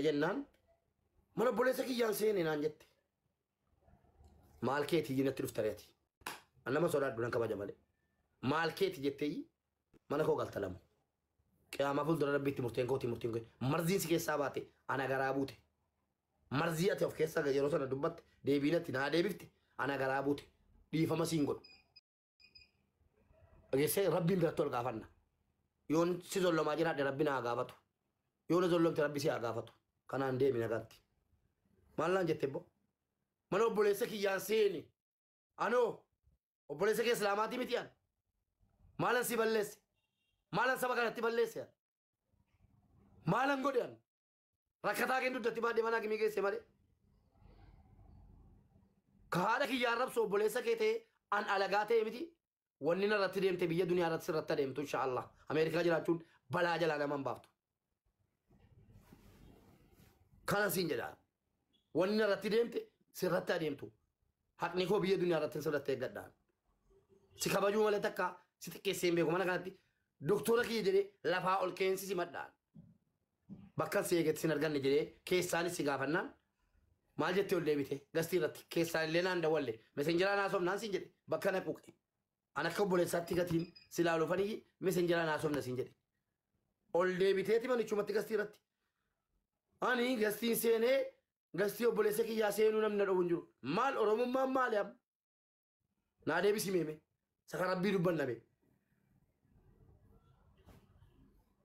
Jennaan mana obboleessa kiyyaan seene naan jette. Maal keetii natti dhufta reeti. An nama sodaadhu nan kabaja malee. Maal keeti jettee mana koo galta lamu. Qiyaamaa fuuldura rabbiitti murteen kootii murteen koo marziin si keessaa baate ana garaa buute. Marzii ati of keessaa yeroo sana dubbatte deebiin ati naa deebifte ana garaa buute. Dhiifama siin godhu. Dhageessee rabbiin biratti ol gaafanna. Yoon si zollomaa jiraadhe rabbi na haa gaafatu. Yoo na zollomte rabbi si haa gaafatu. Kanaan deemi nagaatti. Maal naan jette immoo? Mana obboleessa kiyyaan seeni. Anoo obboleessa kee islaamaatii miti an. Maalan si balleesse? Maalan saba kanatti balleesse an? Maalan godhe an? Rakkataa kee dugdatti baadhee mana hakimii geesse malee. Ka haadha kiyyaa arrabsu obboleessa kee ta'ee an alagaa ta'e miti. Wanni narratti deemte biyya duniyaa irratti sirratti adeemtu insha Allah. Ameerikaa jiraachuun balaa jalaa nama hin baaftu. Kana siin jedha. Wanni narratti deemte sirratti adeemtu. Haqni koo biyya duniyaa irratti sirratti eeggadha. Si kabajuu malee takka si xiqqeessee hin beeku mana kanatti doktora kiyya jedhee lafaa ol keensi si madhaan. Bakka si eegatti sin arganne jedhee keessaanis si gaafannaan maal jettee ol deebite gastii irratti keessaan illee naan dawwalle messengeraa naasofnaan siin jedhe bakka na quuqe. An akka obboleessaatti gatiin si laaluufanii messengeraa naasofna siin jedhe. Ol deebiteeti manichumatti gastii irratti. Ani gastiin seenee gastii obboleessa kiyyaa seenuu namni na dhowwu hin jiru. Maal Oromummaan maali amma? Naa deebisi meeme. Saka rabbii dubbanna mee.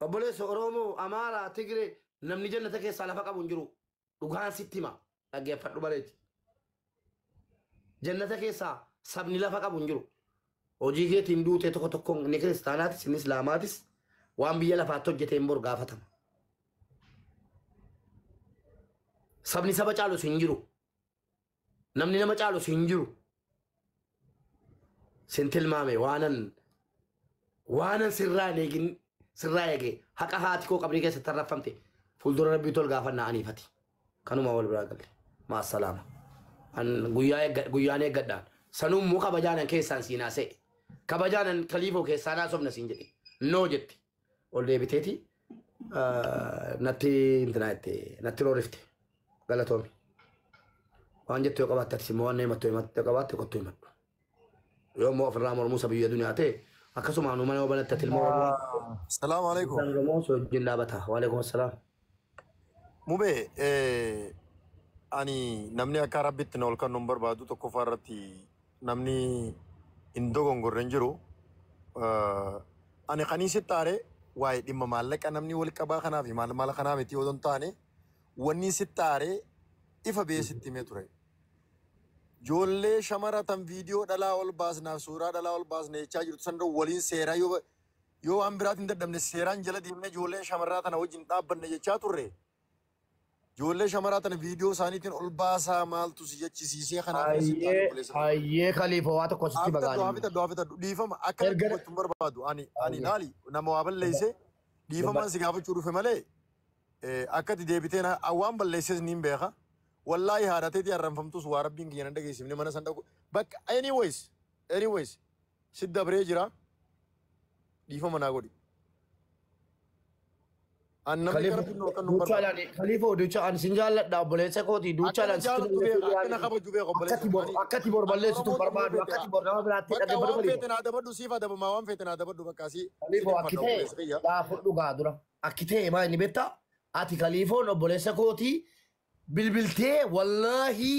Obboleessa Oromoo, Amaaraa, Tigree namni jannata keessaa lafa qabu hin jiru. Dhugaan sitti hima. Dhaggeeffadhu bareechi. Jannata keessaa sabni lafa qabu hin jiru. Hojii keetiin duutee tokko tokkoon inni kiristaanaatis inni islaamaatis waan biyya lafaatti hojjeteen bor gaafatama. Sabni saba caalus hin jiru. Namni nama caalus hin jiru. Sin tilmaame waanan waanan sirraa hin eegin sirraa eege haqa haati koo qabrii keessatti arrabfamte fuuldura rabbii tol gaafannaa aniifati. Kanuma wal biraa galle. Maassalaama. An guyyaa eegga guyyaan eeggadhaan. Sanuu immoo kabajaanan keessaan siin haasa'e. Kabajaanan kaliifoo keessaan haasofna siin jedhe. Noo jette. Ol deebiteeti natti intinaa jette natti roorifte. Galatoomi. Waan jettu yoo qabaatte atis immoo waan na himattu yoo qabaatte kottu himadhu. Yoo immoo ofirraa mormuu isa biyya duniyaa ta'e akkasumaan mana yoo banatte ati ilma Oromoo. Salaamu alaikum. Ilma Oromoo si wajjin dhaabata. Waalaikum assalaam. Mubee ani namni akka rabbitti na ol kannu hin barbaadu tokkoffaa irratti namni hin dogongorre hin jiru. Ani kanii sitti aare waa'ee dhimma maallaqa namni wal qabaa kanaa fi maal maal kanaa miti yoo hin taane wanni sitti aare ifa bee sitti himee ture. Ijoollee shamara tan viidiyoo dhalaa ol baasnaaf suuraa dhalaa ol baasna jechaa jirtu san dura waliin seeraa yoo yoo waan biraatiin dadhabne seeraan jala deemnee ijoolleen shamarraa tana wajjin dhaabbanne jechaa turre. Ijoollee shamaraa tana viidiyoo isaaniitiin ol baasaa maaltu si jechisiisee kanaaf inni sitti aare Hayyee obboleessa koo. hayyee kaliifoo waa tokko sitti Haa fixadhu haa bagaanii. fixadhu haa fixadhu dhiifama akka natti Erga dubbachuu hin barbaadu ani ani hayyee laali nama waa balleesse dhiifamaan dubbadhu. si gaafachuu dhufe malee akkati deebiteen waan balleesses niin beeka. Wallaahi haadha teetii arranfamtus waa rabbiin kiyya nan dhageessifne mana san dhaqu. Bakka anyways anyways si dabree jira dhiifama naa godhi. An namni Kaliifoo gara rabbiin ol kan nu barbaadu. duuchaadhaan kaliifoo duucha ani sin jaalladha obboleessa kooti Akka na duuchaadhaan sitti jaalattu balleessuu beeka akka na yaadin kabaju beeka obboleessa akkati bor ani akkati bor ani balleessitu Oromoo ta'uu barbaadu feete akkati bor nama biraatti bakka dhaggeeffadhu waan kaliifoo. feete naa dabadhu siif adabamaa waan feete naa dabadhu bakka si si Kaliifoo akki dhiffadha ta'e obboleessa kiyya. gaa fudhu gaa dura akki ta'e maa inni beektaa ati kaliifoon obboleessa kootii bilbiltee wallaahi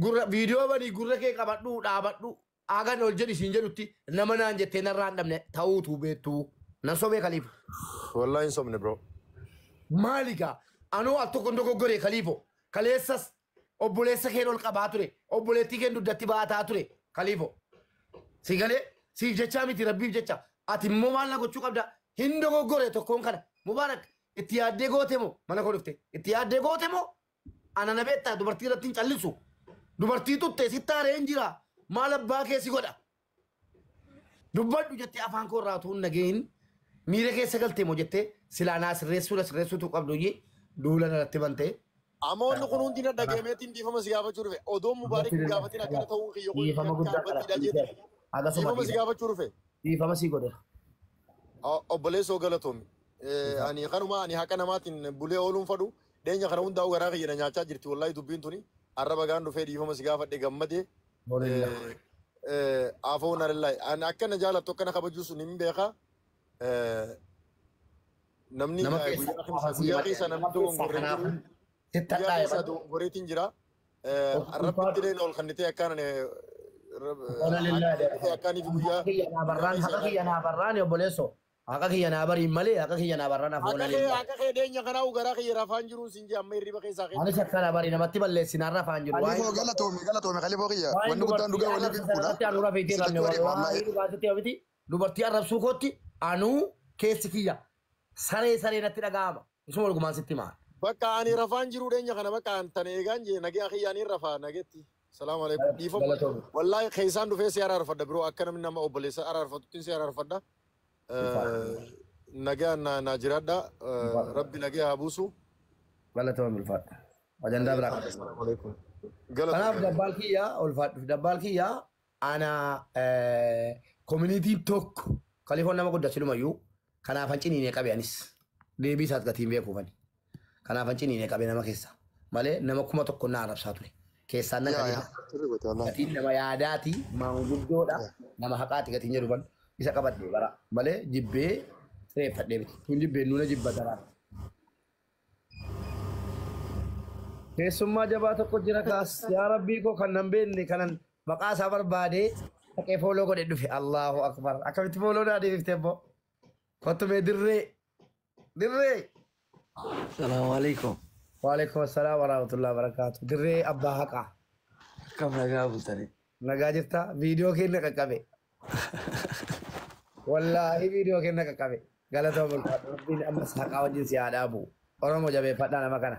gurra viidiyoo banii gurra kee qabadhu dhaabadhu hagan ol jedhi siin jedhutti nama naan jettee narraa hin dhabne ta'uutu beektu nan sobee kaliifo. Wallaahi hin sobne bro. Maali gaa anuu al tokko dogoggoree kaliifo kaleessas obboleessa keen ol qabaa ture obboleettii keen dugdatti baataa ture kaliifo. Si galee siif jechaa miti rabbiif jecha ati immoo maal na gochuu qabda hin dogoggore tokkoon kana mubaarak itti yaaddee goote moo mana koo dhufte itti yaaddee goote moo ana na beektaa dubartii irratti hin callisu dubartii tutte sitti aaree hin jira maal abbaa kee si godha dubbadhu jettee afaan koo irraa utuu hin dhagahin miira keessa galtee moo jettee silaa naa sirreessuu na sirreessuutu qabdu duula narratti bantee. Amoonni kun hundi na dhagameetiin dhiifama si gaafachuu dhufe. Odoo Mubaarik hin gaafatin akkana ta'uun kiyya kun Dhiifama yakka guddaa qaba. baddiidha jeetiin Akkasuma dhiifama si dhiifama. gaafachuu dhufe. Dhiifama sii godheera. Obboleessoo galatoomi. Ani kanuma ani haqa namaatiin bulee ooluun fadhu. Dhiyeenya kana hundaa'u garaa kiyya na nyaachaa jirti wallaahi dubbiin tuni. Arraba gaan dhufee dhiifama si gaafadhe gammadee. Afoon arillaahi. Ani akkana jaalattu akkana kabajuu sun hin beekaa. Namni guyyaa keessa namni dogongorree jiru. Guyyaa keessa dogongoreetiin jira. Rabbitti illee ol kannitee akkaan akkaaniif guyyaa. Haqa kiyya naa barraan obboleessoo. Haqa kiyya naa bariin malee haqa kiyya naa barraan afoon alillaahi. Haqa kee dhiyeenya kanaa garaa kiyya rafaan jiruun siin jee amma hirriba keessaa keessa. Anis akkana barii namatti balleessinaan rafaan jiru. Khalifoo galatoomi galatoomi khalifoo kiyya. Wanni guddaan dhugaa walii beekuudha. Anuu rafeetii rafne wallaahi dhugaatitti miti dubartii arrabsuu kootti anuu keessi kiyya saree saree natti dhaga'ama. Isuma dhugumaan sitti himaa. Bakka ani rafaan jiru dhiyeenya kana bakka an tana eegaan jee nagee kiyya ani rafaa nageetti. Salaamu alaikum. Dhiifama. Wallaahi keessaan dhufee si araarfadha biroo akka namni nama obboleessa araarfatutti si araarfadha. Nagaa na jiraadha. Rabbi nagaa haa buusu. Galatoomii ulfaadha. Ajandaa biraa qabna. Kanaaf dabbaal kiyyaa ulfaadhu. Dabbaal kiyyaa ana koominiitiin tokko kalifoon nama guddaa silumayyuu kanaaf hanciniinee qabe anis deebii isaas gatiin beekuufani. Kanaaf hanciniinee qabe nama keessa malee nama 1000 na arrabsaa ture. Keessaan na gatiin nama yaadaati maanguddoodha nama haqaati gatiin jedhu ban isa qabadhe bara malee jibbee reeffadhee miti. Kun jibbee nuna jibba daraa. Keessummaa jabaa tokko jira kaas yaa rabbii koo kan nan beekne kanan maqaa isaa barbaadee dhaqee fooloo godhe dhufe Allahu akbar akkamitti fooloo naa deebifte immoo kottu mee dirree dirree. Salaamu alaikum. Waalaikum assalaam warahmatullahi wabarakatuh. Dirree abbaa haqaa. Akkam nagaa bultanii. Nagaa jirta viidiyoo keenya qaqqabe. Wallaahi viidiyoo keenya qaqqabe. Galatooma ulfaadhu. Rabbiin ammas haqaa wajjin si haa dhaabu. Oromoo jabeeffadhaa nama kana.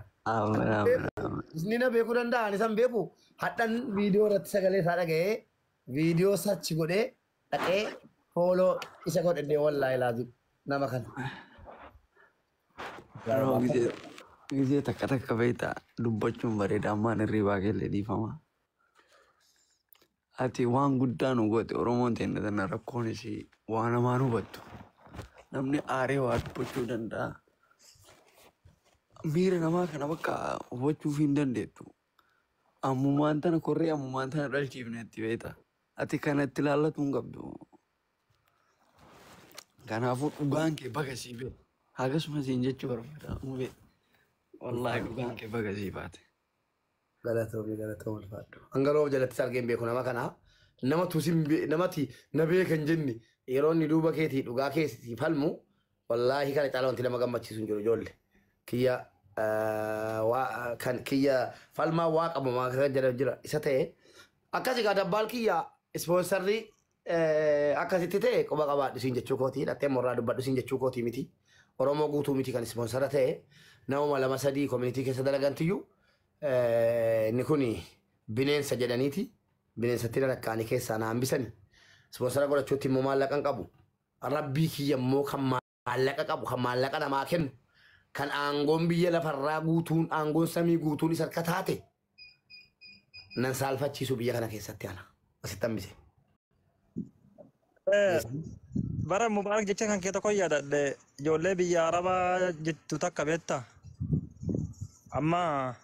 Isni na beekuu danda'a ani san beeku hadhan viidiyoo irratti sagalee isaa dhaga'ee viidiyoo sachi godhee dhaqee fooloo isa godhedhee wallaahi laazim nama kana. Gisee takka takka beektaa dubbachuun bareeda ammaan hirribaa keellee dhiifama. Ati waan guddaa nu goote Oromoon teenya tana rakkoon isii waan hamaan hubattu. Namni aaree waa dubbachuu danda'a. Miira namaa kana bakka hubachuuf hin dandeettu. Ammumaan tana korree ammumaan tana dhalchiifneetti beektaa. Ati kana itti ilaallatu hin qabdu. Kanaafuu dhugaan kee baga sii bee. Akkasumas siin jechuu barbaada. Mubee. Wallaahi dhugaan kee baga sii baate. Galatoomii galatoomii ulfaadhu. Hangaroo jalatti argeen beeku nama kana nama tusin namatti na beekan jenne yeroo inni duuba keetii dhugaa keessi falmu wallaahi kana caalaa wanti nama gammachiisu hin jiru ijoollee. Kiyya kan kiyya falmaa waa qabu kan jedhamu jira isa ta'e akkasi gaa dabbaal kiyya ispoonsarri akkasitti ta'e quba qabaadhu siin jechuu kootii dhattee morraa dubbadhu siin jechuu kootii miti. Oromoo guutuu miti kan ispoonsara ta'e namuma 2 3 koominitii keessa dalagantiyyuu inni kun bineensa jedhaniiti bineensatti lakkaa'anii keessaa na hambisani. Ispoonsara godhachuutti immoo maallaqa hin qabu. Rabbii kiyya immoo kan maallaqa qabu kan maallaqa namaa kennu kan aangoon biyya lafarraa guutuun aangoon samii guutuun isa harka taate nan saalfachiisu biyya kana keessatti ana asitti hambise. Bara Mubaarak jecha kan kee tokko yaadadhe ijoollee biyya Arabaa jettu takka beektaa? Amma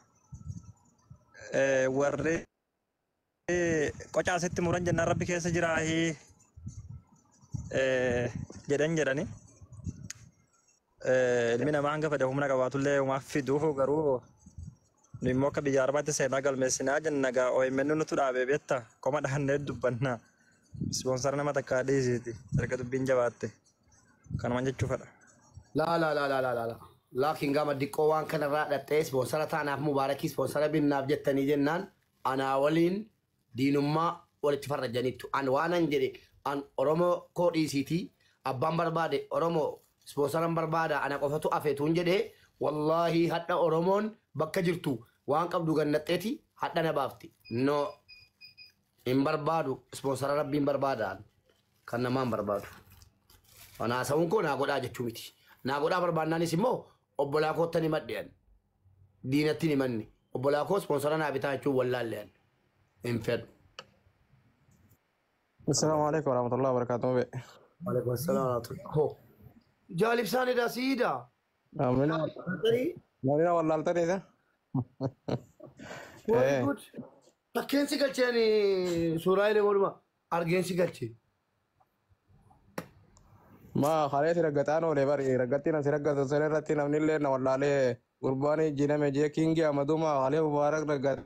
warri qoca asitti muran jennaan rabbi keessa jiraahii jedhan jedhani. Ilmi namaa hanga fedhe humna qabaatullee homaa fiduuf garuu nu immoo akka biyya Arabaatti seenaa galmeessinaa jenna gaa OMN nutu dhaabee beektaa? Koma dhahannee dubbanna. Ispoonsara nama takkaa dhiisiiti erga dubbiin jabaatte kanumaan jechuu fedha. Laa laa laa laa laa laa. Laakiin gama diqqoo waan kanarraa dhattee ispoonsara taanaaf mubaarakii ispoonsara binnaaf jettanii jennaan anaa waliin diinummaa walitti farrajaniittu. An waanan jedhe an Oromoo koo dhiisiitii abbaan barbaade Oromoo ispoonsaran barbaada ana qofatu afeetuun jedhee wallaahi hadha Oromoon bakka jirtu waan qabdu gannaxxeeti hadha na baafti. No hin barbaadu ispoonsara rabbiin barbaadaan kan namaa hin barbaadu. Haasa'uun koo naa godhaa jechuu miti. Naa godhaa barbaannaanis immoo obbolaa koottan himadhean. Diinatti himanne. Obbolaa koo ispoonsara naa bitaa jechuun wallaallean. Hin fedhu. Assalamu alaikum warahmatullahi wabarakatuh. Waalaikum assalam warahmatullahi. Ho. Jaalibsaan edaa siida. Amina. Namni na wallaaltan isa. Very good. Bakkeen si galchee ani suuraa illee waluma argeen si galchee. Ma kalee si raggataan oolee bari raggattiin asi raggatu sana irratti namni illee na wallaalee gurbaan jiname jee kingi amaduma kalee mubaarak raggataa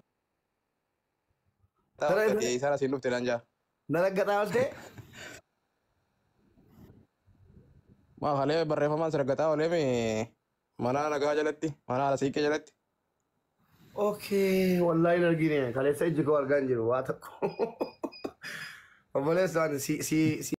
isaan asiin dhufte naan jaa. Na raggataa oolte? Ma kalee barreeffamaan si raggataa oolee mi mana nagaa jalatti mana haala siiqqee jalatti. Okay, wallahi hin argine. Kaleessa iji koo argaa hin jiru waa tokko. Obboleessaan si si si